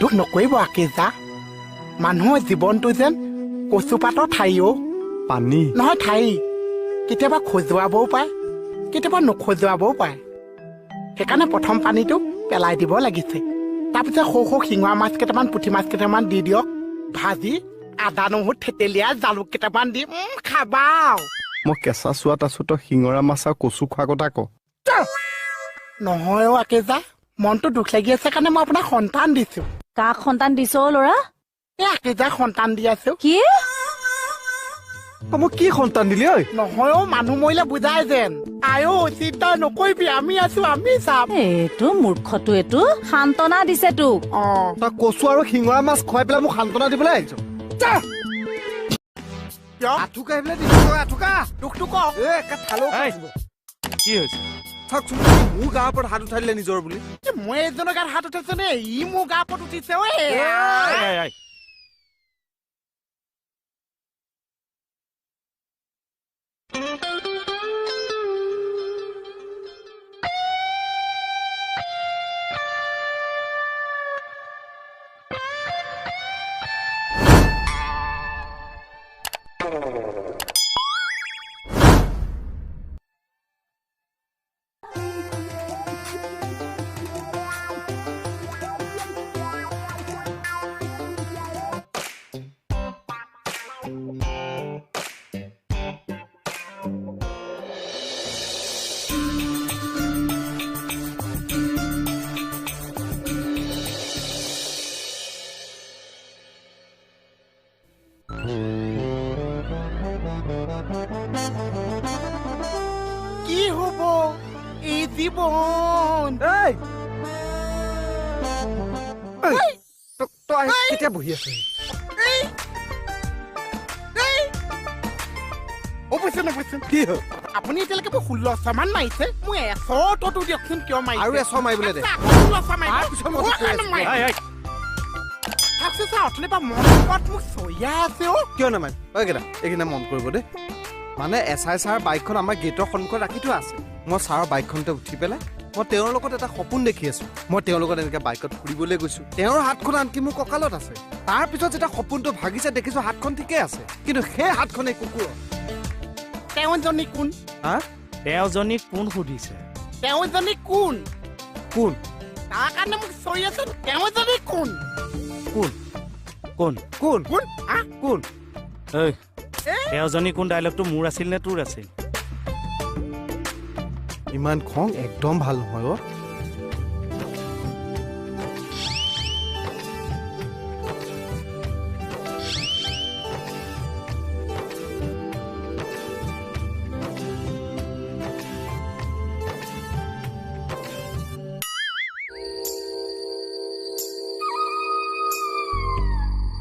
দুখ নকৰিব আকেজা, মানুহৰ জীৱনটো যেন কচুপাতৰ ঠাইও পানী নহয় ঠাই, কেতিয়াবা খজুৱাবও পাৰে, কেতিয়াবা নখজুৱাবও পাৰে। সেইকাৰণে প্ৰথম পানীটো পেলাই দিব লাগিছে। তাৰপিছত সৰু সৰু শিঙৰা মাছ কেইটামান, পুঠি মাছ কেইটামান দি দিয়ক, ভাজি আদা নহৰু থেতেলীয়া জালুক কেইটামান দি খাবা। মই কেঁচা চোৱাত আছো, তই শিঙৰা মাছ আৰু কচু খোৱা কথা ক। নহয় অ' আকেজা, মনটো দুখ লাগি আছে কাৰণে মই আপোনাক সন্তান দিছো। কাক সন্তান দিছ ল'ৰা? এই আকেজাক সন্তান দি আছো। কি? মই কি সন্তান দিলি ঐ? নহয় অ', মানুহ মৰিলে বুজাই যেন। আয়ো চিন্তা নকৰিবি, আমি আছো, আমি চাম। এইটো মূৰ্খটো, এইটো সান্তনা দিছে তোক। তই কচু আৰু শিঙৰা মাছ খুৱাই পেলাই মোক সান্তনা দিবলৈ আহিছ? কি হৈছে? চাওকচোন, মোৰ গাৰ ওপৰত হাত উঠাই দিলে নিজৰ বুলি। মই এজনৰ গাত হাত উঠাইছো নে ই মোৰ গাৰ ওপৰত উঠিছে? ঐ কি হব এই জীৱন? তই কেতিয়া বহি আছ? কি হ'ল? আপুনি এতিয়ালৈকে মোক 16 মান মাৰিছে, মোক এশটো দিয়কচোন। কিয় মাৰিছে? আৰু এশ মাৰিবলৈ দে। অথনিৰ পৰা মনত মোক চৰিয়াই আছে অ'। কিয় নামাৰিম? ঐ কেইটা, এইখিনি মন কৰিব দেই। মানে এছ I sir বাইকখন আমাৰ গেটৰ সন্মুখত ৰাখি থোৱা আছে। মই ছাৰৰ বাইকখনতে উঠি পেলাই মই তেওঁৰ লগত এটা সপোন দেখি আছো। মই তেওঁৰ লগত এনেকৈ বাইকত ফুৰিবলৈ গৈছো, তেওঁৰ হাতখন আনকি মোৰ কঁকালত আছে। তাৰপিছত যেতিয়া সপোনটো ভাগিছে দেখিছো হাতখন ঠিকে আছে, কিন্তু সেই হাতখন এই কুকুৰৰ। তেওঁজনী কোন? হা, তেওঁজনী কোন সুধিছে? তেওঁজনী কোন? কোন? তাৰ কাৰণে মোক চৰি আছে। তেওঁজনী কোন? কোন? কোন? কোন? কোন? হা, কোন? ঐ, তেওঁজনী কোন ডাইলগটো মোৰ আছিল নে তোৰ আছিল? ইমান খং একদম ভাল নহয় অ'।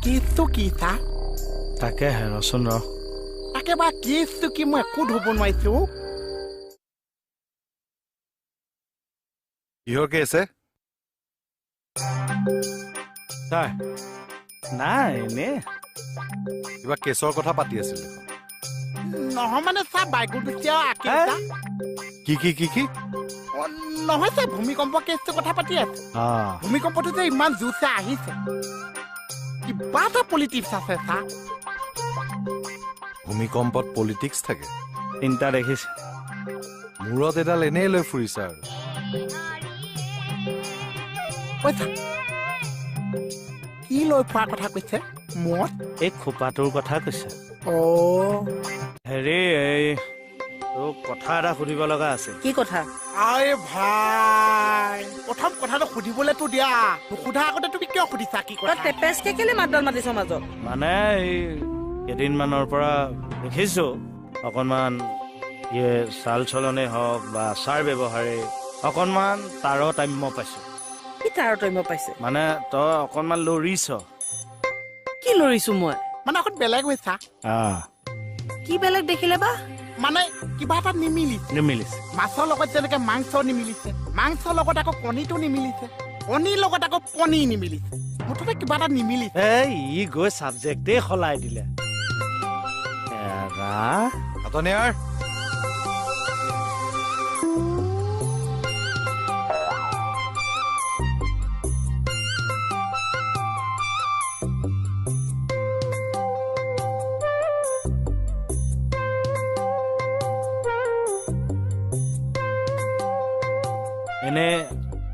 কেছটো কি চা? তাকেহে ৰচোন ৰ। তাকে বা কেছটো কি, মই একো ধৰিব নোৱাৰিছো। কিহৰ কেছ হে? ছাৰ নাই, এনে কিবা কেছৰ কথা পাতি আছিল দেখোন। নহয় মানে ছাৰ, বাইকৰ দুখীয়া আকেজা। কি কি কি কি? নহয় ছাৰ, ভূমিকম্প কেছটোৰ কথা পাতি আছে। ভূমিকম্পটো যে ইমান জোৰছে আহিছে, কিবা এটা পলিটিক্স আছে ছাৰ। ভূমিকম্পত পলিটিক্স থাকে? চিন্তা দেখিছে, মূৰত এডাল এনেই লৈ ফুৰিছা আৰু। কি লৈ ফুৰা কথা কৈছে? মূৰত এই খোপাটোৰ কথা কৈছে। অ হেৰি, এই তোক কথা এটা সুধিব লগা আছে। কি কথা? আৰে ভাই, প্ৰথম কথাটো সুধিবলৈতো দিয়া, নুসুধা আগতে তুমি কিয় সুধিছা কি কথা? টেপেচকে কেলে মাতডাল মাতিছ মাজত? মানে এই কেইদিনমানৰ পৰা দেখিছো অকণমান ইয়ে চাল চলনে হওক বা আচাৰ ব্যৱহাৰে অকণমান তাৰতম্য পাইছো। কি তাৰতম্য পাইছে? মানে তই অকণমান লৰিছ। কি লৰিছো মই? মানে অকণ বেলেগ হৈছা। কি বেলেগ দেখিলে বা? মানে কিবা এটা নিমিলিছে। নিমিলিছে। মাছৰ লগত যেনেকে মাংস নিমিলিছে, মাংসৰ লগত আকৌ কণীটো নিমিলিছে, কণীৰ লগত আকৌ পনীৰ নিমিলিছে, মুঠতে কিবা এটা নিমিলিছে। এই ই গৈ ছাবজেক্টেই সলাই দিলে। এৰা খাটনিয়াৰ,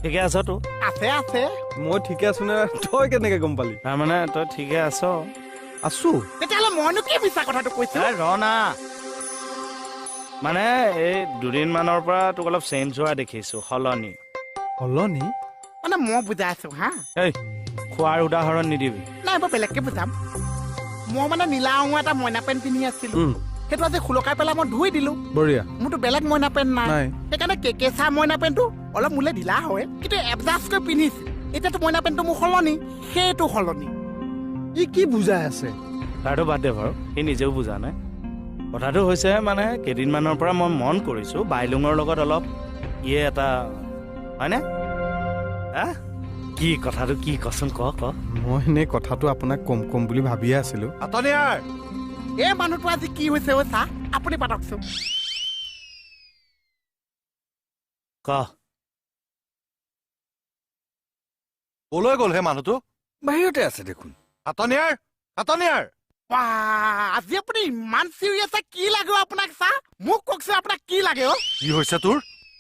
ঠিকে আছ তো? আছে আছে। মই ঠিকে আছো নে তই কেনেকে গম পালি? তাৰমানে তই ঠিকে আছ? আছো। তেতিয়াহ'লে মইনো কি মিছা কথাটো কৈছো? ৰ না, মানে এই দুদিনমানৰ পৰা তোক অলপ চেঞ্জ হোৱা দেখিছো। সলনি। সলনি মানে মই বুজাই আছো। হা, এই খোৱাৰ উদাহৰণ নিদিবি। নাই, মই বেলেগকে বুজাম। মই মানে নীলা ৰঙৰ এটা মইনা পেণ্ট পিন্ধি আছিলো, সেইটো আজি খুলকাই পেলাই মই ধুই দিলো। বঢ়িয়া। মোৰতো বেলেগ মইনা পেণ্ট নাই, সেইকাৰণে কেকেচা মইনা পেণ্টটো অলপ মোলে ঢিলা হয়, কিন্তু এডজাষ্ট কৰি পিন্ধিছো। এতিয়াতো মইনা পেণ্টটো মোৰ সলনি, সেইটো সলনি। ই কি বুজাই আছে? তাৰতো বাদ দে বাৰু, সি নিজেও বুজা নাই। কথাটো হৈছে মানে কেইদিনমানৰ পৰা মই মন কৰিছো বাইলুঙৰ লগত অলপ ইয়ে এটা হয়নে? হা, কি কথাটো কি কচোন, ক ক। মই এনেই কথাটো আপোনাক কম কম বুলি ভাবিয়ে আছিলো। খাটনিয়াৰ, এই মানুহটো আজি কি হৈছে অ' চা, আপুনি পাতকচোন। ক। কলৈ গ'ল হে মানুহটো? বাহিৰতে আছে দেখোন। খাটনিয়াৰ, খাটনিয়াৰ। আজি আপুনি ইমান চিঞৰি আছে, কি লাগে আপোনাক চা? মোক কওকচোন আপোনাক কি লাগে অ'? কি হৈছে তোৰ?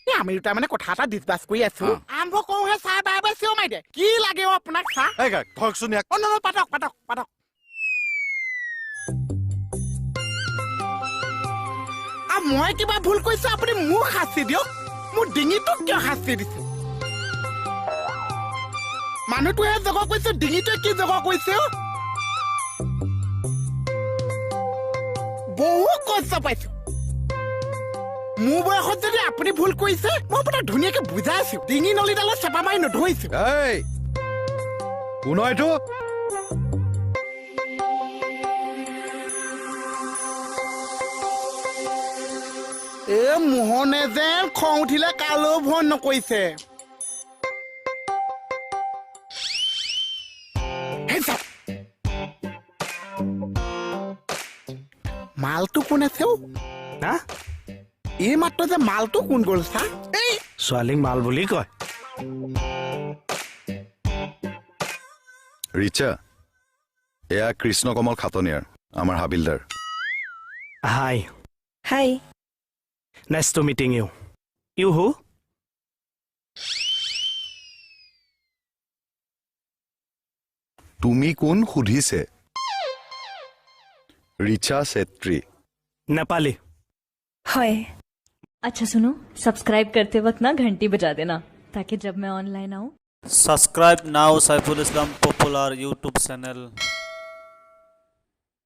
এই আমি দুটা মানে কথা এটা ডিছকাছ কৰি আছো, আৰম্ভ কৰোহে চাই বাৰে বাৰে চিঞৰ মাৰি দে। কি লাগে অ' আপোনাক চা? ধৰকচোন ইয়াক। অ' নহয়, পাতক পাতক পাতক। মই কিবা ভুল কৰিছো, আপুনি মোক শাস্তি দিয়ক, মোৰ ডিঙিটোক কিয় শাস্তি দিছে? মানুহটোহে জগ কৰিছে, ডিঙিটোৱে কি জগ কৰিছে? বহু কষ্ট পাইছো। মোৰ বয়সত যদি আপুনি ভুল কৰিছে, মই আপোনাক ধুনীয়াকে বুজাইছো, ডিঙি নলীডালত চেপা মাৰি নধৰিছো। কোন এইটো? এ মোহনে যেন খং উঠিলে কালৈও ভয় নকৰিছে। মালটো কোন আছে? হা, এই মাত্ৰ যে মালটো কোন গ'ল চা? এই ছোৱালীক মাল বুলি কয়। ৰিচা, এয়া কৃষ্ণ কমল খাটনিয়াৰ, আমাৰ havildar. Hi. Hi. Nice to meeting you. You who? তুমি কোন সুধিছে? ৰিচা চেত্ৰী। नेपाली। हाय। अच्छा सुनो, सब्सक्राइब करते वक्त ना घंटी बजा देना, ताकि जब मैं ऑनलाइन आऊँ। Subscribe now Saiful Islam popular YouTube channel.